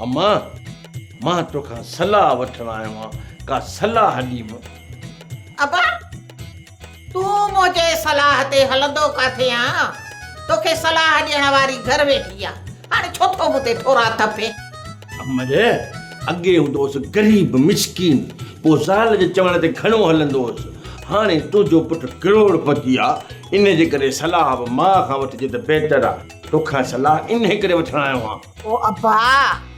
اما، مان توکان صلاح وٺڻ آيو آهيان، ڪا صلاح ڏيم. ابا، تون منهنجي صلاح تي هلندو ڪاٿي آن؟ توکي صلاح ڏيڻ واري گهر ويٺي آ، هاڻي ڇو ٿو مون تي ٿورا ٿڦين؟ امڙ، اڳي هوندو هوس غريب مسڪين، پوء زال جي چوڻ تي گهڻو هلندو هوس. هاڻي تنهنجو پٽ ڪروڙ پتي آ، انهي جي ڪري صلاح به ماء کان وٺجي ته بهتر آ. توکان صلاح انهي ڪري وٺڻ آيو آهيان. او ابا،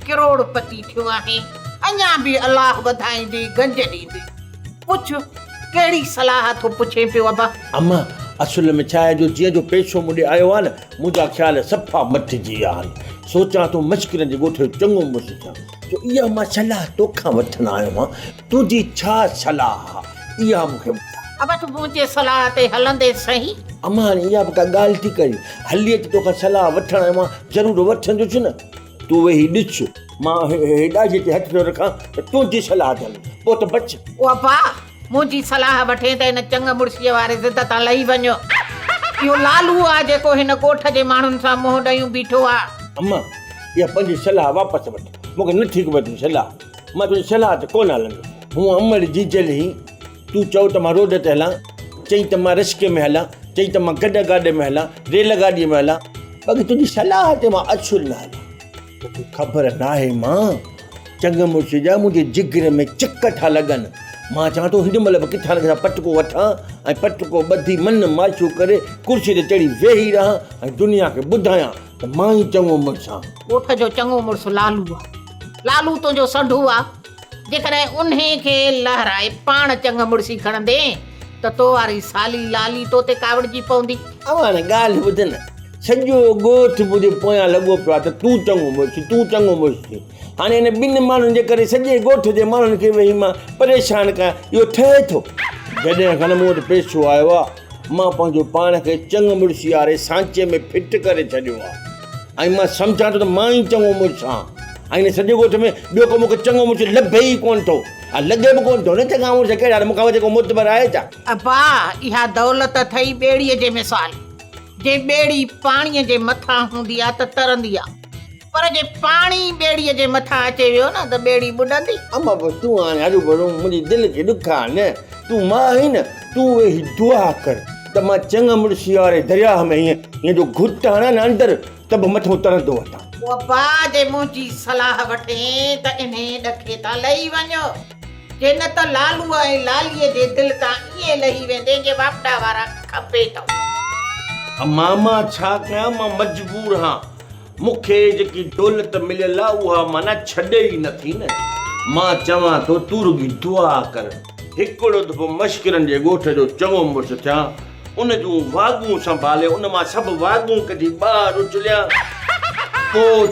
ڪروڙ پتي ٿيو آهين، اڃا به الله وڌائيندي، گنج ڏيندي. پڇ، ڪهڙي صلاح ٿو پڇين پيو ابا؟ اما، اصل ۾ ڇا آهي جو جيئن جو پئسو مون ڏي آيو آهي نه، منهنجا خيال صفا مٽجي ويا آهن. سوچان ٿو مشڪرن جي ڳوٺ جو چڱو مڙس ٿيان. سو اها مان صلاح توکان وٺڻ آيو آهيان. تنهنجي ڇا صلاح آهي، اها مون کي ٻڌاء. ابا، تون منهنجي صلاح تي هلندين سهي؟ اما، هاڻي اها به ڪا ڳالهه ٿي ڪرين. هلي اچ توکان صلاح وٺڻ آيو آهيان، ضرور وٺندس نه. تون ويهي ڏس، مان هي ڏاجي تي هٿ ٿو رکان ته تنهنجي صلاح تي هلندس، پوء ته بچ. او ابا، منهنجي صلاح وٺين ته هن چڱ مڙسيء واري ضد تان لهي وڃ. اهو لالو آ جيڪو هن ڳوٺ جي ماڻهن سان منهن ڏيون بيٺو آ. اما، اها پنهنجي صلاح واپس وٺ، مون کي نٿي کپي تنهنجي صلاح. مان تنهنجي صلاح تي ڪونه هلندس. هونء امڙ جيجل هين، تون چئو ته مان روڊ تي هلان، چئين ته مان رشڪي ۾ هلان، چئين ته مان گڏهه گاڏي ۾ هلان، ريل گاڏيء ۾ هلان، باقي تنهنجي صلاح تي مان اصل نه هلان. توکي خبر ناهي مان چڱ مڙس جا منهنجي جگر ۾ چڪ ٿا لڳن. مان چوان ٿو هن مهل به ڪٿان نه ڪٿان پٽڪو وٺان ۽ پٽڪو ٻڌي من ماشو ڪري ڪرسي تي چڙهي ويهي رهان ۽ دنيا کي ٻڌايان ته مان ئي چڱو مڙس آهيان. ڳوٺ جو چڱو مڙس لالو آ. لالو تنهنجو سنڍو آ. جيڪڏهن انهي کي لهرائي پاڻ چڱ مڙسي کڻندين ته تو واري سالي لالي تو تي ڪاوڙجي پوندي. اوهان ڳالهه ٻڌ نه، سڄو ڳوٺ منهنجي پويان لڳو پيو آهي ته تون چڱو مڙس ٿي، تون چڱو مڙس ٿي. هاڻي هن ٻن ماڻهن جي ڪري سڄي ڳوٺ جي ماڻهن کي ويهي مان پريشان ڪيان، اهو ٺهي ٿو؟ جڏهن کان مون وٽ پئسو آيو آهي، مان پنهنجو پاڻ کي چڱ مڙسي واري سانچي ۾ فٽ ڪري ڇڏيو آهي ۽ مان سمجهان ٿو ته مان ئي چڱو مڙس آهيان ۽ هن سڄي ڳوٺ ۾ ٻيو ڪو مون کي چڱو مڙس لڀي ئي ڪونه ٿو ۽ لڳي به ڪونه ٿو نه چڱا مڙس ڪهڙا آهن، مون کان وڌيڪ ڪو معتبر آهي ڇا؟ ابا، اها دولت اٿئي ٻيڙيء جي مثال. جي ٻيڙي پاڻيء جي مٿان هوندي آ ته ترندي آ، پر جي پاڻي ٻيڙيء جي مٿان اچي ويو نه ته ٻيڙي ٻڏندي. اما بس تون هاڻي هروڀرو منهنجي دل کي ڏکاء نه، تون ماء آهين نه، تون ويهي دعا ڪر ته مان چڱ مڙسيء واري درياهه ۾ هيئن هيئن جو گهٽ هڻان نه اندر ته به مٿو ترندو وتان. او ابا جي منهنجي صلاح وٺين ته انهيء ڏکي تان لهي وڃ. جي نه ته لالوء ۽ لاليء جي دل تان ائين لهي ويندين جي واپڊا وارا کپي ٿو. ماما ڇا ڪيان مان مجبور هان مون کي جيڪي دولت مليل آ اها معنيٰ ڇڏي ئي نٿي نه مان چوان ٿو تون رڳي دعا ڪر هڪڙو دفعو مشڪرن جي ڳوٺ جو چڱو مڙس ٿيان ان جون واڳون سنڀالي ان مان سڀ واڳون ڪڍي ٻاهر اڇليان، پوء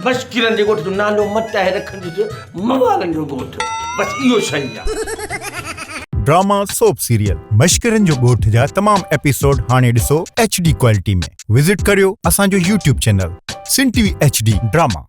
مشڪرن جي ڳوٺ جو نالو مٽائي رکندس موالن جو ڳوٺ، بس اهو صحيح آ. ڊراما سوپ سيريل مشڪرن جو ڳوٺ جا تمام ايپيسوڊ هاڻي ڏسو ايڇ ڊي ڪوالٽي ۾ وزٽ ڪريو اسان جو YouTube channel Sindh T V H D drama.